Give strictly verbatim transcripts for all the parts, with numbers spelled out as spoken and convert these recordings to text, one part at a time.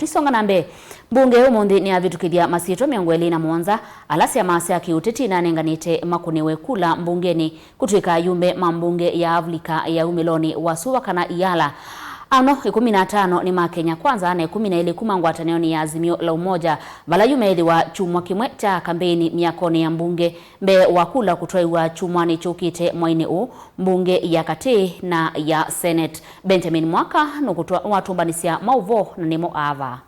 Tũisonga na mbee, mbunge ũmũnthĩ nĩyavĩtũkĩthya masyĩtwa mĩongo ĩlĩ na mũonza ala syama sya kĩũteti inanenganĩte makũnĩwe kula mbungenĩ kũtw'ĩka ayumbe ma mbunge ya Avilika ya umĩlonĩ wa sua kana IALA. Ano ĩkũmi na atano nĩ ma Kenya Kwanza na ĩkũmi na elĩ kuma ngwatanĩonĩ ya Azimio la Umoja, vala yu meethĩwa kyumwa kĩmwe kya kambeini myakonĩ ya mbunge mbee wa kula kũtwaiwa kyumwanĩ kyũkĩte mwainĩ ũũ mbunge ya katĩ na ya Senate. Benjamin Mwaka nũkũtwa-, nũwatũmbanĩsya maũvoo na nĩmo ava.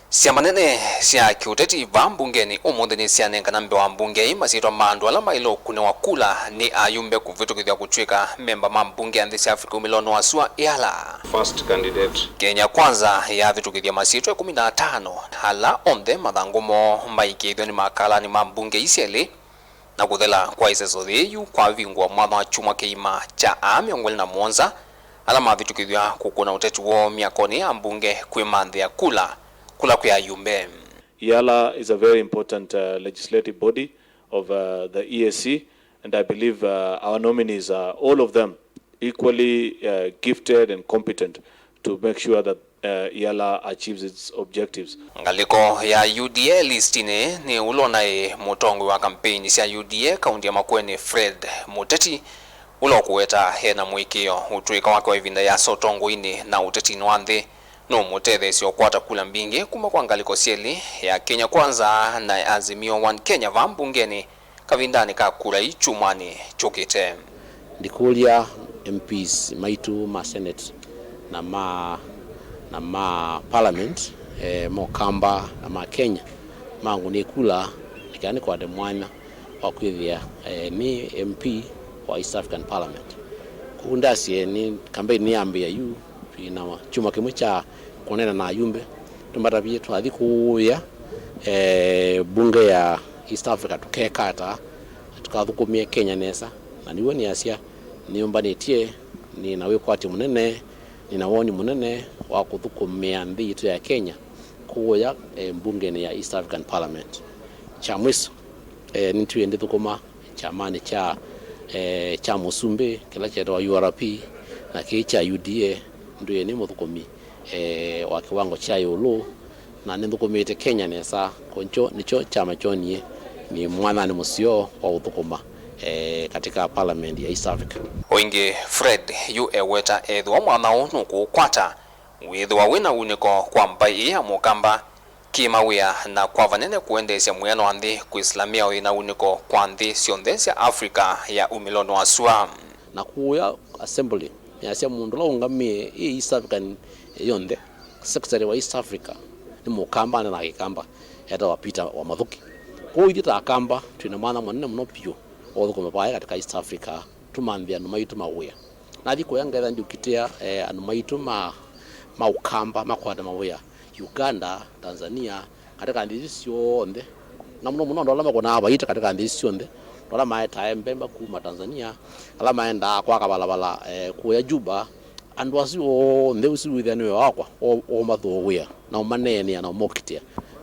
Syama nene sya kĩũteti vaa mbungenĩ ũmũnthĩ nĩsyanengana mbee wa mbunge ii masyĩtwa ma andũ ala maĩle ũkũnĩwa kula nĩ ayumbe kũvĩtũkĩthw'a kũtw'ĩka memba ma mbunge ya nthĩ sya Africa umĩlonĩ wa sua, IALA. First candidate. Kenya Kwanza yavĩtũkĩthya masyĩtwa ĩkũmi na atano ala onthe mathangũ moo maikĩĩthw'a nĩ makalanĩ ma mbunge ii syelĩ. Na kũthela kwa ĩseso yĩĩ yu kwavingũa mwanya wa kyumwa kĩima kya aa mĩongo ĩlĩ na mũonza ala mavĩtũkĩthw'a kũkũna ũteti woo myakonĩ ya mbunge kwĩmanthĩa kula kũla kwĩ ayumbe. IALA is a very important, uh, legislative body of, uh, the E A C, and I believe, uh, our nominees are all of them equally, uh, gifted and competent to make sure that, uh, IALA achieves its objectives. Ngalĩko ya U D A listinĩ nĩ ũla ũnaĩ mũtongoi wa kampeini sya U D A kaunti ya Makueni, Fred Mũteti, ũla ũkũweta e na mũĩkĩĩo ũtũĩka wake wa ĩvinda yĩasa ũtongoinĩ na ũtetinĩ wa nthĩ nũũmũtetheesya ũkwata kula mbingĩ kuma kwa ngalĩko syelĩ ya Kenya Kwanza na Azimio One Kenya vaa mbungenĩ kavindanĩ ka kura ii kyumwanĩ kyũkĩte. Ndikũlya M Ps maitũ ma Senate na ma, na ma Parliament, eh, ma Ũkamba na ma Kenya mangũnĩe kula nĩ kana nĩkwate mwanya wa kwĩthĩa, eh, nĩ M P wa East African Parliament. Kwoou ndasye nĩ kambeini nĩyambĩĩa yu, twĩ na kyumwa kĩmwe kya kũneena na ayumbe. Tũmatavie twathi kũũya, eh, mbunge ya East Africa tũkeka ata, tũkathũkũmĩe Kenya nesa. Na nĩw'o nĩasya, nĩyũmbanĩtye, nĩ na wĩkwatyo mũnene, nĩ na woni mũnene wa kũthũkũmĩa nthĩ yitũ ya Kenya kũũya, eh, mbungenĩ ya East African Parliament. Kya mwiso, eh, nĩtwĩe ndĩthũkũma kyamanĩ kya, eh, kya mũsumbĩ kĩla kyetawa U R P, na kĩĩ kya U D A ndwĩe nĩ mũthũkũmi, eh, wa kĩwango kya ĩũlũ, na nĩnthũkũmĩĩte Kenya nesa, kũkyo nĩkyo kyama kyonie nĩ mwananĩ mũseo wa ũthũkũma, eh, katika parliament ya East Africa. O ĩngĩ, Fred yu eweta ethĩwa mwanya ũũ nũkũũkwata, wĩthĩwa wĩ na unĩko kwa mbaĩ ĩĩ ya Mũkamba kĩ-mawĩa na kwa vanene kũendeesya mwĩano wa nthĩ kwĩsĩla mĩao yĩ na unĩko kwa nthĩ syonthe sya Africa ya umĩlonĩ wa sua. Na kũũya assembly, nĩasya mũndũ ũla ũngamĩe ĩ East African yonthe, secretary wa East Africa nĩ Mũkamba, aneenaa Kĩkamba, etawa Peter Wamathuki. Kwoou ithyĩ ta Akamba twĩ na mwanya mũnene mũno vyũ wa ũthũkũma vaya katika East Africa, tũmanthĩe andũ maitũ mawĩa. Nathi kũya ngetha ndiũkitĩa, eh, andũ maitũ ma, ma Ũkamba makwata mawĩa Uganda, Tanzania, katika nthĩ isu syonthe, na mũno mũno andũ ala makũnaa vaita katika nthĩ isu syonthe, andũ ala maetae mbemba kuma Tanzania, ala maendaa kwaka valavala, eh, kũya Juba, andũ asu onthe ũsu wĩthĩa nĩ wĩa wakwa, o, o ũmathũũĩa, na ũmaneenea, na ũmokitĩa.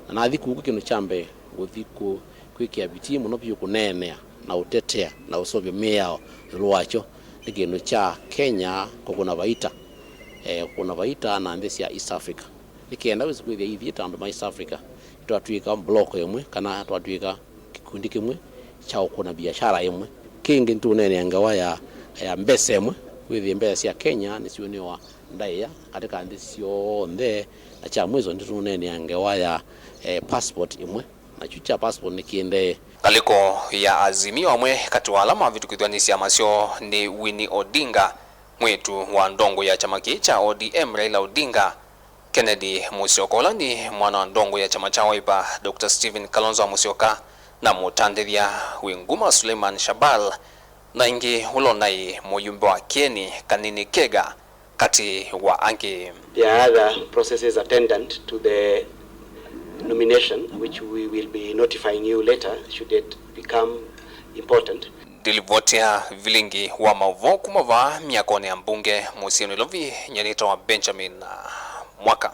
Na nathi kũu, kĩndũ kya mbee ngũthi kũ-, kwĩkĩa vitii mũno vyũ kũneenea na ũtetea na ũseũvya mĩao ĩũlũ wakyo, nĩ kĩndũ kya Kenya kũkũna vaita, eh, kũkũna vaita na nthĩ sya East Africa. Nĩ kenda wĩsĩ kwĩthĩa ithyĩ ta andũ ma East Africa, twatw'ĩka block ĩmwe kana twatw'ĩka kĩkundi kĩmwe kya ũkũna biashara ĩmwe. Kĩngĩ nĩtũũneenea ngewa ya, ya mbesa ĩmwe, wĩthĩe mbesa sya Kenya nĩsyũnĩwa ndaĩa katika nthĩ syonthe, na kya mwiso nĩtũũneenea ngewa ya, eh, passport ĩmwe, na kyu kya passport nĩkĩendee. Ngalĩko ya Azimio amwe katĩ wa ala mavĩtũkĩthw'a nĩ syama syoo nĩ Winnie Odinga, mwĩĩtu wa ndongoi ya kyama kĩĩ kya O D M Raila Odinga, Kennedy Musyoka, ũla nĩ mwana wa ndongoi ya kyama kya Wiper, Doctor Stephen Kalonzo wa Musyoka, na mũtandĩthya wĩ nguma Suleiman Shahbal, na ĩngĩ ũla ũnaĩ mũyumbe wa Kieni, Kanini Kega, katĩ wa angĩ. There are other processes attendant to the nomination, which we will be notifying you later, should it become important. Ndilivotea vilingi wa maũvoo kuma vaa myakonĩ ya mbunge mũsyĩ Nairobi, nyie nĩtawa Benjamin Mwaka.